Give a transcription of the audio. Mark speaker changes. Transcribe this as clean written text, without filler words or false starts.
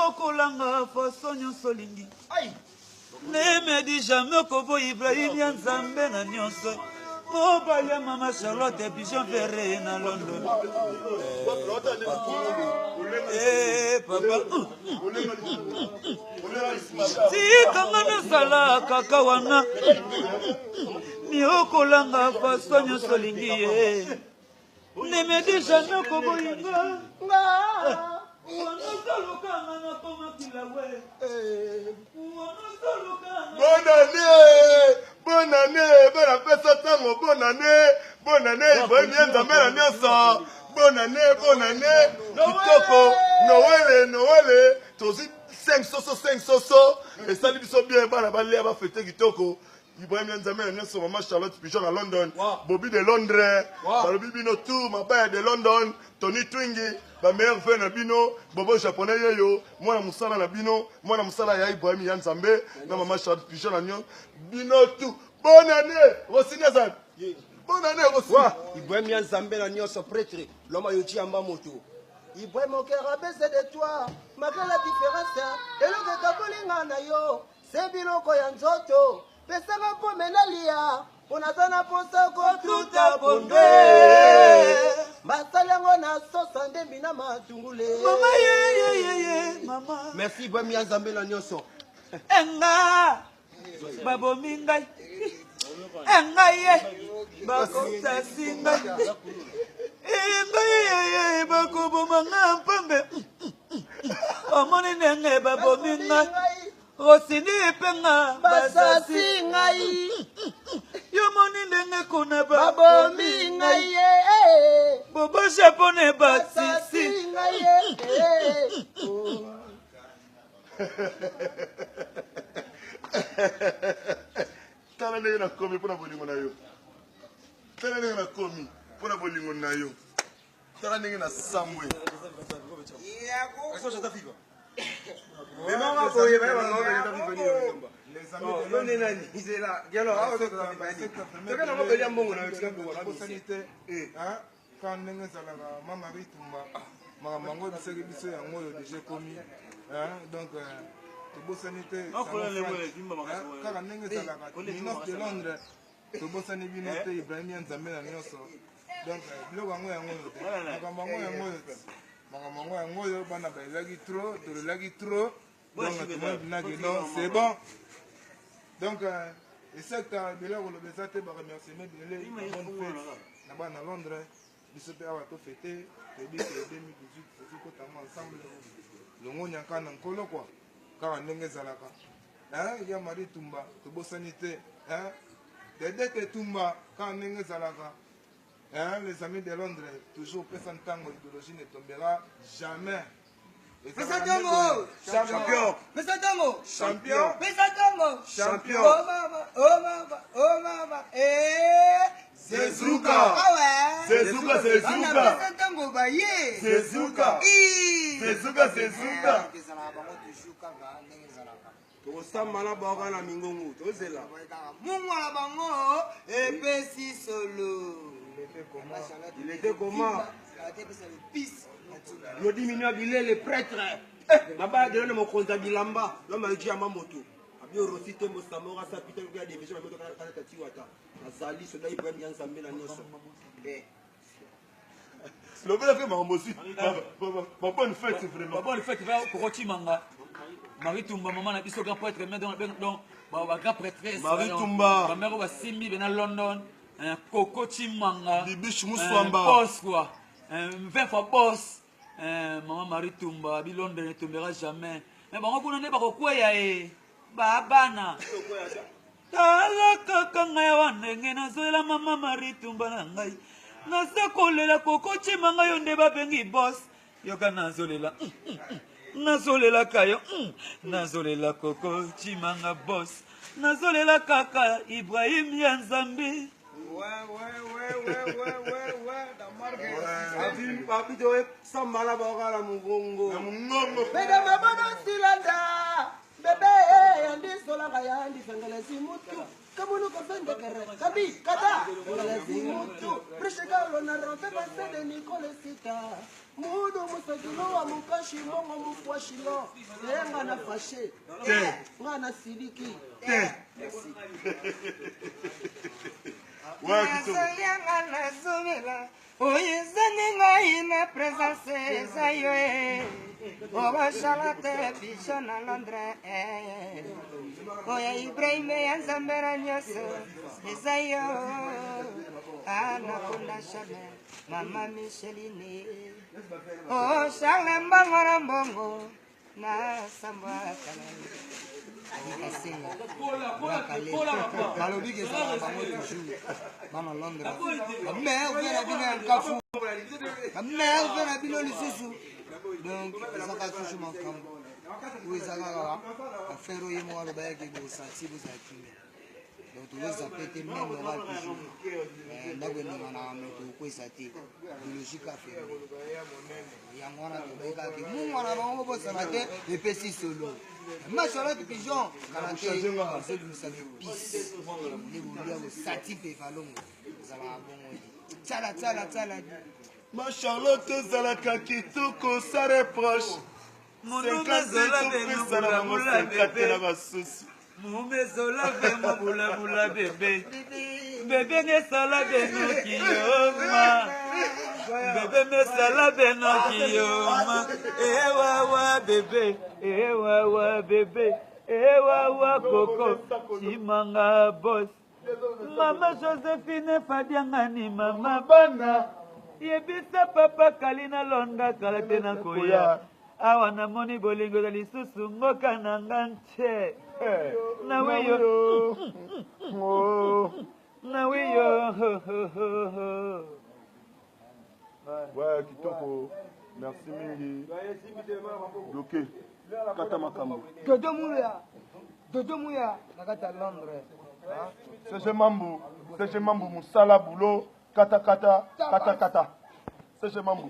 Speaker 1: Niokolanga façon nyonso olingi. Ne me dis jamais okobo Ibrahim ya Nzambe na nyonso. Mobali ya mama Charlotte Pigeon Verre na London. Eh, papa. Tika nga nazala kaka wana. Niokolanga façon nyonso olingi ye. Ne me dis jamais okoboyi nga.
Speaker 2: Bonne année bonne année bana pesa ntango bonne année bonne année ibrahim ye nzambe na nyonso bonne année bonne année kitoko noele noele tozwi 5 soso 5 soso esali biso bien bana balia bafete kitoko Ibrahim ya Nzambe na nyonso mama Charlotte Pigeon na London wow. Bobby de Londres wow. balobi bino tout mabaya de London Tony Twingi ba meilleur vœux na bino Bobo japonais yeyo mwana musala na bino mwana musala ya Ibrahim ya Nzambe na mama Charlotte Pigeon na nyonso bino tout bonne année Rossini azali bonne année Rossini
Speaker 3: wow. Ibrahim ya Nzambe na nyonso prêtre l'homme ayoki yamba moto Ibrahim mon cœur a baissé de toi malgré la différence eloko ekaboli nga na yo Se biloko ya nzoto pesanga pome nalia mpo naza na mposa kotuta ponde basali yango na sosa ndembi na matungule
Speaker 1: mama yeyeyeye mama
Speaker 3: merci bwami ya nzambe na nyonso
Speaker 1: enga babomi ngai engai ye bakosasi ngai engai yeye bakoboma nga mpambe omoni ndenge babomi ngai osini mpe nga
Speaker 3: basasi ngai
Speaker 1: yo moni ndenge kuna
Speaker 3: babomi ngai ye
Speaker 1: bobo japone basisi
Speaker 3: ngai ye
Speaker 2: tala ndenge nakomi mpo na bolingo na yo tala ndenge nakomi mpo na bolingo na yo tala ndenge na sambwe
Speaker 4: kaka ndenge ezalaka mama ritumba makambo yango ebisaki biso yango oyo deja ekomi donc euh, tobosani te kaka ndenge ezalaka minos de londres tobosani bino te ibrahim ya nzambe na nyonso donc euh, biloko yango yango oyo te makambo yango yango oyo te makambo yango yango oyo bana balelaki trop tolelaki trop donc tomoni binaki non c'est bon donc euh, esakta ebele ya koloba eza te baremerciement ebele bonne fête na bana na londres biso mpe awa tofete toyebi ke 2018 tozokota yango ensemble longonya kaka na nkolo kua kaka ndenge ezalaka Hein, ya Marie Tumba, tobosani te. Hein? Dedete Tumba, kaka ndenge ezalaka. Hein, les amis de Londres, toujours pesa ntango idéologie ne tombera jamais.
Speaker 3: Pesa ntango
Speaker 2: champion.
Speaker 3: Pesa ntango
Speaker 2: champion.
Speaker 3: Pesa ntango
Speaker 2: champion.
Speaker 3: Oh mama, oh mama, oh mama. Eh.
Speaker 2: Zezuka.
Speaker 3: Ah ouais.
Speaker 2: Zezuka, zezuka.
Speaker 3: Bana pesa ntango baye.
Speaker 2: Zezuka. Zezuka, zezuka.
Speaker 3: Ezalaka bango toujours kaka ndenge ezalaka.
Speaker 5: Tokosamba na bango kaka na mingongo, tozela.
Speaker 3: Mungwa na bango epesi solo.
Speaker 5: Il était comment? Glody Mino Bilele prêtre. Eh, mabaya de l'homme mokonzi ya bilamba, l'homme ayoki ya mamoto. Abi Rossi Tembo Samora sa pita ya division ya moto kana tatiwata. Azali soda Ibrahim ya Nzambe na nyonso. Eh.
Speaker 2: lobela mpe makambo osi babonne fête vraiment
Speaker 1: babonne fête va koko chimanga marie tumba mama na biso grand prêtre mais donc donc ba grand prêtresse
Speaker 2: marie tumba
Speaker 1: ba mère ba simbi bena london coco chimanga
Speaker 2: bibiche muswamba
Speaker 1: boss quoi 20 fois boss maman marie tumba bi londres ne tombera jamais mais bango kuna nde bakokweya e ba bana Tala kaka ngai awa ndenge nazoyela mama Marie tumba na ngai naza kolela kokocima ngai yo nde babengi boss yoka nazolela mm, mm, mm. nazolelaka yo nazolela kokocima nga boss nazolela kaka Ibrahim ya Nzambe
Speaker 5: Sambala bakala mongongo.
Speaker 2: Na mongongo.
Speaker 3: Bebe mabono silanda. Bebe yandisola. Kabanga yandi fengelezi mutu Kabuluka fendekere Kabi kata fengelezi mutu Prishikalo na rofe basede Nicole Sita Mudu musakilo wa mukashi mongo mukwashilo Nga na fashe
Speaker 2: Te.
Speaker 3: Nga na siliki
Speaker 2: Te.
Speaker 3: Merci.
Speaker 2: Ouais, kitoko.
Speaker 6: Nazolianga nazomela oyo ezangi ngai na présence eza yo e oba charlotte bijo na londres eh. Oyo ibrahime ya nzambe na nyonso eza yo anakonda charle mama micheline o charle mbongo na mbongo nasambwaka na yo.
Speaker 7: Kasenga balobi ke ezalaka bango toujours bana Londres bamerve na bino ya nkafu bamerve na bino lisusu donc ezaka toujours makambo oyo eza kaka affaire oyo ye moko aloba yake bosanti bozala kimia donc tozozape te meme oral toujours ndako eninganaka me tokokwesa te biologique affaire yango wana tobai kaka mungwa na bango bobosana te epesi solo machalot pigeon kala te ozobimisa bepise nde bolia bosati mpe valongo ezalaka bongo te tsala tsala tsala
Speaker 2: Ma Charlotte ozalaka kitoko sa reproche. 50 topesa na bango 50 na basusu.
Speaker 1: Mumezola vemo bulabula bebe bebe nesala beno kiyoma bebe mesala beno kiyoma ewawa bebe ewawa bebe ewawa koko chimanga boss mama josephine fadiangani mama bana yebisa papa kalina londa kala te nakoya awa namoni bolingo eza lisusu mboka na nga nte nawiyo nawiyo.
Speaker 2: Ouais, kitoko. Merci mingi. Doke. Kata makambo.
Speaker 7: Dodo Muya Dodo Muya na kati ya Londres.
Speaker 2: CG Mambu, CG Mambu musala boulot kata kata kata kata. CG Mambu.